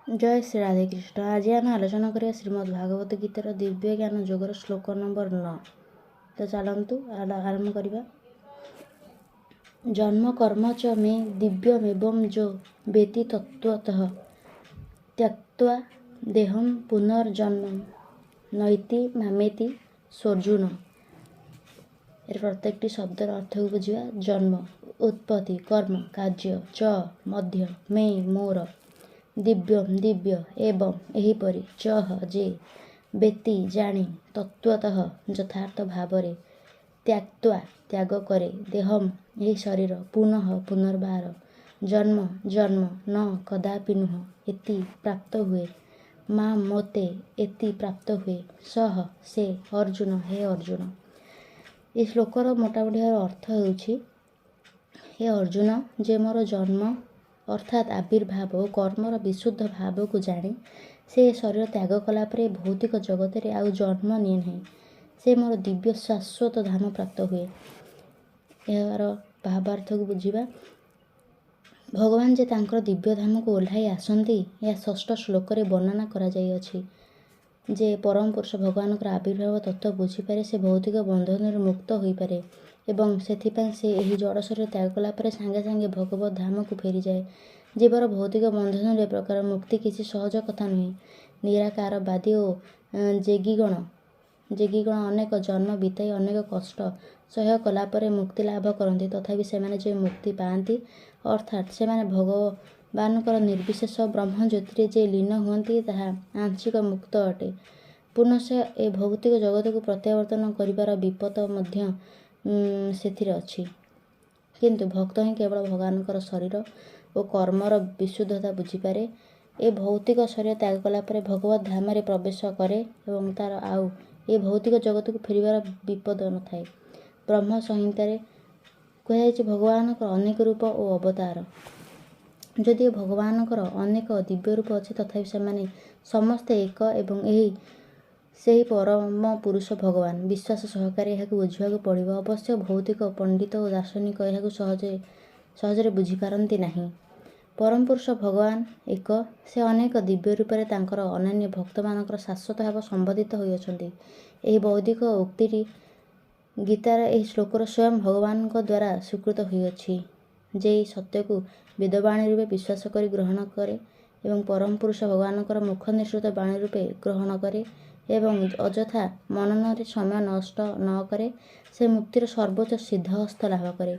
ଜୟ ଶ୍ରୀ ରାଧେକୃଷ୍ଣ। ଆଜି ଆମେ ଆଲୋଚନା କରିବା ଶ୍ରୀମଦ୍ ଭାଗବତ ଗୀତାର ଦିବ୍ୟ ଜ୍ଞାନ ଯୋଗର ଶ୍ଲୋକ ନମ୍ବର 9। ତ ଚାଲନ୍ତୁ ଆରମ୍ଭ କରିବା। ଜନ୍ମ କର୍ମ ଚ ମେ ଦିବ୍ୟମେବଂ ଯୋ ବେତି ତତ୍ତ୍ୱତଃ ତ୍ୟକ୍ତ୍ୱା ଦେହಂ ପୁନର୍ଜନ୍ମ ନୈତି ମାମେତି ସୋର୍ଜୁନ। ଏର ପ୍ରତ୍ୟେକଟି ଶବ୍ଦର ଅର୍ଥକୁ ବୁଝିବା। ଜନ୍ମ ଉତ୍ପତ୍ତି, କର୍ମ କାର୍ଯ୍ୟ, ଚ ମଧ୍ୟ, ମେ ମୋର, ଦିବ୍ୟମ ଦିବ୍ୟ, ଏବଂ ଏହିପରି, ଚହ ଯେ, ବେତି ଜାଣେ, ତତ୍ତ୍ୱତଃ ଯଥାର୍ଥ ଭାବରେ, ତ୍ୟକ୍ତ୍ୱା ତ୍ୟାଗ କରେ, ଦେହମ୍ ଏହି ଶରୀର, ପୁନଃ ପୁନର୍ବାର, ଜନ୍ମ ଜନ୍ମ, ନ କଦାପି ନୁହଁ, ଏତି ପ୍ରାପ୍ତ ହୁଏ, ମାମ୍ ମୋତେ, ଏତି ପ୍ରାପ୍ତ ହୁଏ, ସହ ସେ, ଅର୍ଜୁନ ହେ ଅର୍ଜୁନ। ଏ ଶ୍ଲୋକର ମୋଟାମୋଟି ଭାବରେ ଅର୍ଥ ହେଉଛି, ହେ ଅର୍ଜୁନ, ଯେ ମୋର ଜନ୍ମ ଅର୍ଥାତ୍ ଆବିର୍ଭାବ ଓ କର୍ମର ବିଶୁଦ୍ଧ ଭାବକୁ ଜାଣେ, ସେ ଶରୀର ତ୍ୟାଗ କଲା ପରେ ଭୌତିକ ଜଗତରେ ଆଉ ଜନ୍ମ ନିଏ ନାହିଁ। ସେ ମୋର ଦିବ୍ୟ ଶାଶ୍ୱତ ଧାମ ପ୍ରାପ୍ତ ହୁଏ। ଏହାର ଭାବାର୍ଥକୁ ବୁଝିବା। ଭଗବାନ ଯେ ତାଙ୍କର ଦିବ୍ୟ ଧାମକୁ ଓହ୍ଲାଇ ଆସନ୍ତି, ଏହା ଷଷ୍ଠ ଶ୍ଲୋକରେ ବର୍ଣ୍ଣନା କରାଯାଇଅଛି। ଯେ ପରମ ପୁରୁଷ ଭଗବାନଙ୍କର ଆବିର୍ଭାବ ତତ୍ତ୍ୱ ବୁଝିପାରେ, ସେ ଭୌତିକ ବନ୍ଧନରୁ ମୁକ୍ତ ହୋଇପାରେ ଏବଂ ସେଥିପାଇଁ ସେ ଏହି ଜଡ଼ ଶରୀର ତ୍ୟାଗ କଲା ପରେ ସାଙ୍ଗେ ସାଙ୍ଗେ ଭଗବତ ଧାମକୁ ଫେରିଯାଏ। ଜୀବର ଭୌତିକ ବନ୍ଧନରୁ ଏ ପ୍ରକାର ମୁକ୍ତି କିଛି ସହଜ କଥା ନୁହେଁ। ନିରାକାରବାଦୀ ଓ ଯୋଗୀଗଣ ଅନେକ ଜନ୍ମ ବିତାଇ ଅନେକ କଷ୍ଟ ସହ୍ୟ କଲା ପରେ ମୁକ୍ତି ଲାଭ କରନ୍ତି। ତଥାପି ସେମାନେ ଯେଉଁ ମୁକ୍ତି ପାଆନ୍ତି, ଅର୍ଥାତ୍ ସେମାନେ ଭଗବାନଙ୍କର ନିର୍ବିଶେଷ ବ୍ରହ୍ମଜ୍ୟୋତିରେ ଯେ ଲୀନ ହୁଅନ୍ତି, ତାହା ଆଂଶିକ ମୁକ୍ତ ଅଟେ। ପୁନଶ୍ଚ ଏ ଭୌତିକ ଜଗତକୁ ପ୍ରତ୍ୟାବର୍ତ୍ତନ କରିବାର ବିପଦ ମଧ୍ୟ ସେଥିରେ ଅଛି। କିନ୍ତୁ ଭକ୍ତ ହିଁ କେବଳ ଭଗବାନଙ୍କର ଶରୀର ଓ କର୍ମର ବିଶୁଦ୍ଧତା ବୁଝିପାରେ। ଏ ଭୌତିକ ଶରୀର ତ୍ୟାଗ କଲା ପରେ ଭଗବତ ଧାମରେ ପ୍ରବେଶ କରେ ଏବଂ ତାର ଆଉ ଏ ଭୌତିକ ଜଗତକୁ ଫେରିବାର ବିପଦ ନଥାଏ। ବ୍ରହ୍ମ ସଂହିତାରେ କୁହାଯାଇଛି, ଭଗବାନଙ୍କର ଅନେକ ରୂପ ଓ ଅବତାର। ଯଦିଓ ଭଗବାନଙ୍କର ଅନେକ ଦିବ୍ୟ ରୂପ ଅଛି, ତଥାପି ସେମାନେ ସମସ୍ତେ ଏକ ଏବଂ ଏହି ସେହି ପରମ ପୁରୁଷ ଭଗବାନ। ବିଶ୍ୱାସ ସହକାରେ ଏହାକୁ ବୁଝିବାକୁ ପଡ଼ିବ। ଅବଶ୍ୟ ଭୌତିକ ପଣ୍ଡିତ ଓ ଦାର୍ଶନିକ ଏହାକୁ ସହଜରେ ବୁଝିପାରନ୍ତି ନାହିଁ। ପରମପୁରୁଷ ଭଗବାନ ଏକ। ସେ ଅନେକ ଦିବ୍ୟ ରୂପରେ ତାଙ୍କର ଅନନ୍ୟ ଭକ୍ତମାନଙ୍କର ଶାଶ୍ୱତ ଭାବ ସମ୍ବନ୍ଧିତ ହୋଇଅଛନ୍ତି। ଏହି ବୈଦିକ ଉକ୍ତିଟି ଗୀତାର ଏହି ଶ୍ଲୋକର ସ୍ୱୟଂ ଭଗବାନଙ୍କ ଦ୍ୱାରା ସ୍ୱୀକୃତ ହୋଇଅଛି। ଯେ ଏହି ସତ୍ୟକୁ ବେଦବାଣୀ ରୂପେ ବିଶ୍ୱାସ କରି ଗ୍ରହଣ କରେ ଏବଂ ପରମପୁରୁଷ ଭଗବାନଙ୍କର ମୁଖ ନିଃସୃତ ବାଣୀ ରୂପେ ଗ୍ରହଣ କରେ ଏବଂ ଅଯଥା ମନନରେ ସମୟ ନଷ୍ଟ ନ କରେ, ସେ ମୁକ୍ତିର ସର୍ବୋଚ୍ଚ ସିଦ୍ଧହସ୍ତ ଲାଭ କରେ।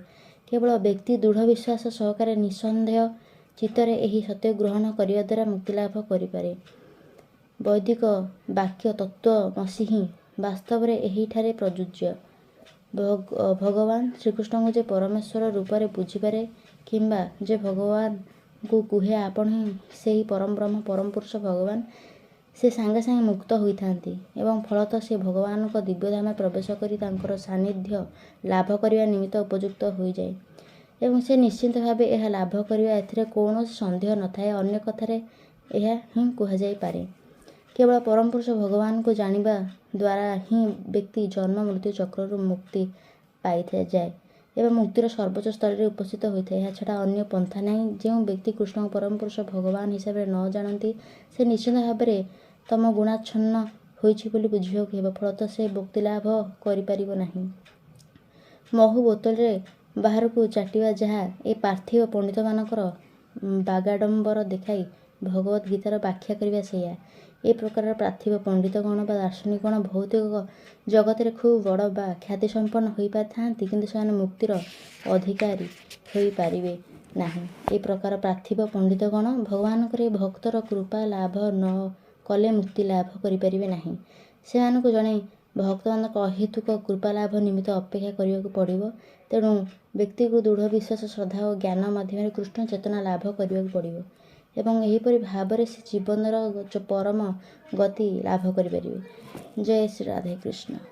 କେବଳ ବ୍ୟକ୍ତି ଦୃଢ଼ ବିଶ୍ୱାସ ସହକାରେ ନିଃସନ୍ଦେହ ଚିତ୍ତରେ ଏହି ସତ୍ୟ ଗ୍ରହଣ କରିବା ଦ୍ୱାରା ମୁକ୍ତି ଲାଭ କରିପାରେ। ବୈଦିକ ବାକ୍ୟ ତତ୍ତ୍ୱମସି ହିଁ ବାସ୍ତବରେ ଏହିଠାରେ ପ୍ରଯୁଜ୍ୟ। ଭଗବାନ ଶ୍ରୀକୃଷ୍ଣଙ୍କୁ ଯେ ପରମେଶ୍ୱର ରୂପରେ ବୁଝିପାରେ କିମ୍ବା ଯେ ଭଗବାନଙ୍କୁ କୁହେ, ଆପଣ ହିଁ ସେହି ପରମବ୍ରହ୍ମ ପରମପୁରୁଷ ଭଗବାନ, ସେ ସାଙ୍ଗେ ସାଙ୍ଗେ ମୁକ୍ତ ହୋଇଥାନ୍ତି ଏବଂ ଫଳତଃ ସେ ଭଗବାନଙ୍କ ଦିବ୍ୟଧାମରେ ପ୍ରବେଶ କରି ତାଙ୍କର ସାନ୍ନିଧ୍ୟ ଲାଭ କରିବା ନିମିତ୍ତ ଉପଯୁକ୍ତ ହୋଇଯାଏ ଏବଂ ସେ ନିଶ୍ଚିନ୍ତ ଭାବେ ଏହା ଲାଭ କରିବା, ଏଥିରେ କୌଣସି ସନ୍ଦେହ ନଥାଏ। ଅନ୍ୟ କଥାରେ ଏହା ହିଁ କୁହାଯାଇପାରେ, କେବଳ ପରମପୁରୁଷ ଭଗବାନଙ୍କୁ ଜାଣିବା ଦ୍ୱାରା ହିଁ ବ୍ୟକ୍ତି ଜନ୍ମ ମୃତ୍ୟୁ ଚକ୍ରରୁ ମୁକ୍ତି ପାଇଯାଏ ଏବଂ ମୁକ୍ତିର ସର୍ବୋଚ୍ଚ ସ୍ତରରେ ଉପସ୍ଥିତ ହୋଇଥାଏ। ଏହା ଛଡ଼ା ଅନ୍ୟ ପନ୍ଥା ନାହିଁ। ଯେଉଁ ବ୍ୟକ୍ତି କୃଷ୍ଣଙ୍କୁ ପରମପୁରୁଷ ଭଗବାନ ହିସାବରେ ନ ଜାଣନ୍ତି, ସେ ନିଶ୍ଚିନ୍ତ ଭାବରେ ତମ ଗୁଣାଚ୍ଛନ୍ନ ହୋଇଛି ବୋଲି ବୁଝିବାକୁ ହେବ। ଫଳତଃ ସେ ମୁକ୍ତି ଲାଭ କରିପାରିବ ନାହିଁ। ମହୁ ବୋତଲରେ ବାହାରକୁ ଚାଟିବା ଯାହା, ଏ ପାର୍ଥିବ ପଣ୍ଡିତମାନଙ୍କର ବାଗାଡମ୍ବର ଦେଖାଇ ଭଗବତ ଗୀତାର ବ୍ୟାଖ୍ୟା କରିବା ସେଇଆ। ଏ ପ୍ରକାରର ପାର୍ଥିବ ପଣ୍ଡିତଗଣ ବା ଦାର୍ଶନିକଗଣ ଭୌତିକ ଜଗତରେ ଖୁବ୍ ବଡ଼ ବା ଖ୍ୟାତିସମ୍ପନ୍ନ ହୋଇପାରିଥାନ୍ତି, କିନ୍ତୁ ସେମାନେ ମୁକ୍ତିର ଅଧିକାରୀ ହୋଇପାରିବେ ନାହିଁ। ଏ ପ୍ରକାର ପାର୍ଥିବ ପଣ୍ଡିତଗଣ ଭଗବାନଙ୍କର ଏ ଭକ୍ତର କୃପା ଲାଭ ନ କଲେ ମୁକ୍ତି ଲାଭ କରିପାରିବେ ନାହିଁ। ସେମାନଙ୍କୁ ଜଣେ ଭକ୍ତମାନଙ୍କ ଅହେତୁକ କୃପା ଲାଭ ନିମିତ୍ତ ଅପେକ୍ଷା କରିବାକୁ ପଡ଼ିବ। ତେଣୁ ବ୍ୟକ୍ତିକୁ ଦୃଢ଼ ବିଶ୍ୱାସ, ଶ୍ରଦ୍ଧା ଓ ଜ୍ଞାନ ମାଧ୍ୟମରେ କୃଷ୍ଣ ଚେତନା ଲାଭ କରିବାକୁ ପଡ଼ିବ ଏବଂ ଏହିପରି ଭାବରେ ସେ ଜୀବନର ପରମ ଗତି ଲାଭ କରିପାରିବେ। ଜୟ ଶ୍ରୀ ରାଧେ କୃଷ୍ଣ।